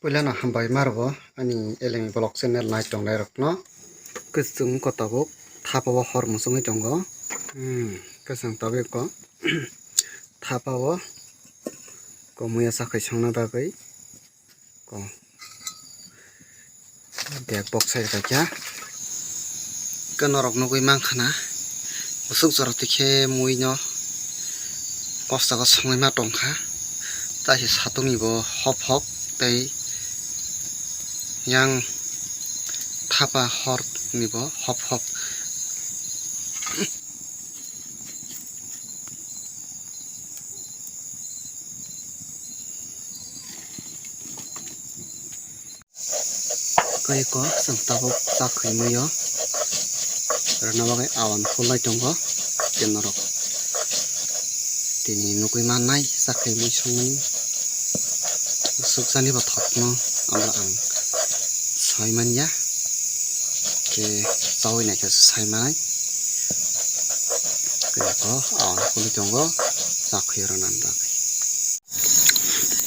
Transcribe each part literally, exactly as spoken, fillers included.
Puila no hambai ma rwbo ani Eleng Vlog channel nai tongnai rok no. Kwchwng ko tabuk thapa o hor muchungwi tongo. Hmm, kwchwng tabuk ko thapa o ko muya sakhai songna bagwi ko bag box sai rwkha kya. Ke norok nugwi mankha na, bwswk jora twi khe mui no kosto khe songwi ma tongkha, tai se satung ni bo hop hop tei yang thapa hor ni bo hop hop. Koi ko chwng tabuk chak khaimwi o rwna bagwi awan phulnai tongo, tei norok tini nugwi mannai chak khaimwi songmani swkjani bo thokno abo ang sai manya, khe chaui naikhe sai manai. Khe ko awan phulwi tongo chak khaio rwna bagwi.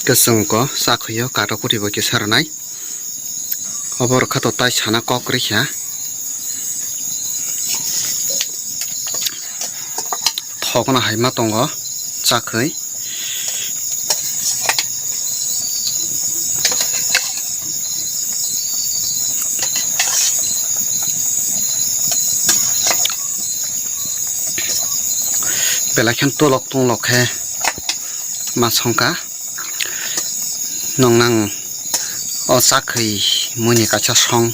Kwchwng ko chak khaio, katok kwtwi bo kisa rwnai. Obo rwkha to tai sana kok rikha. Thokno hai ma tongo chak khaio. Belai kheno tolok tonglok khe ma songkha. Nong nang o chak khaimwi ni kaisa song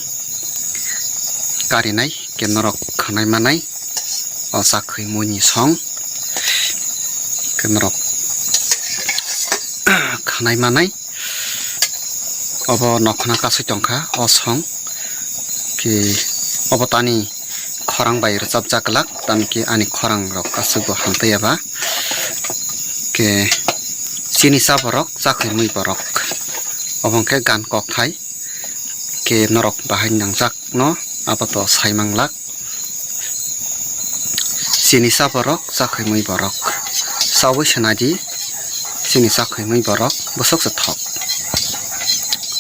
karinai, khe norok khwnai manai o chak khaimwi ni song, khe norok khwnai manai. Obo nokhna kasui tongkha o song, khe obo tani khorang bai rwchapjak glak, tamni khe ani khorang rok aswk bo hamtaiya ba. Khe chini cha borok, chak khaimwi borok, obo hwnkhe gan kokthai, khe norok bahai nangjak no apato sai manglak. Chini cha borok, chak khaimwi borok, chaui se naidi, chini chak khaimwi borok bwswk se thok.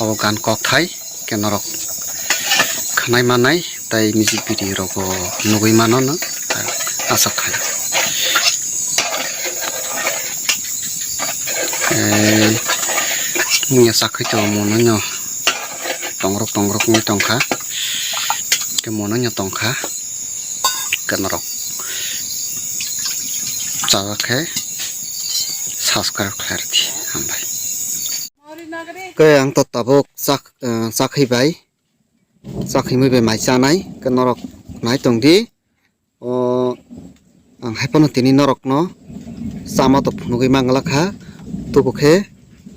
Obo gan kokthai, khe norok khwnai manai tei music video rogo nugwi mano no, aswk khai. Ei, muya chak khai to mono no tongrok tongrok wngwi tongkha, khe mono no tongkha, khe norok chajak khe subscribe khlai rwdi, hambai. Khe ang to tabuk chak, eh, chak khawi bai, chak khaimwi bai mai chanai, khe norok nai tongdi. O, ang hai phano tini norokno chama to phunugwi manglakha, tubu khe,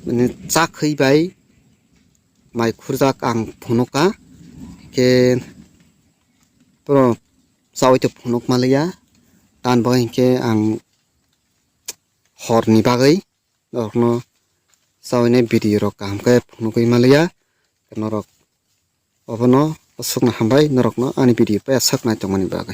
mane, chak khawi bai mai khurjak ang phunukkha, khe toro chaui to phunuk manliya, tamni bagwi hinkhe ang horni bagwi norokno chaui nai video rok kaham khe phunugwi manliya, norok obono aswkno hambai norokno ani video paya sak nai tongmani bagwi.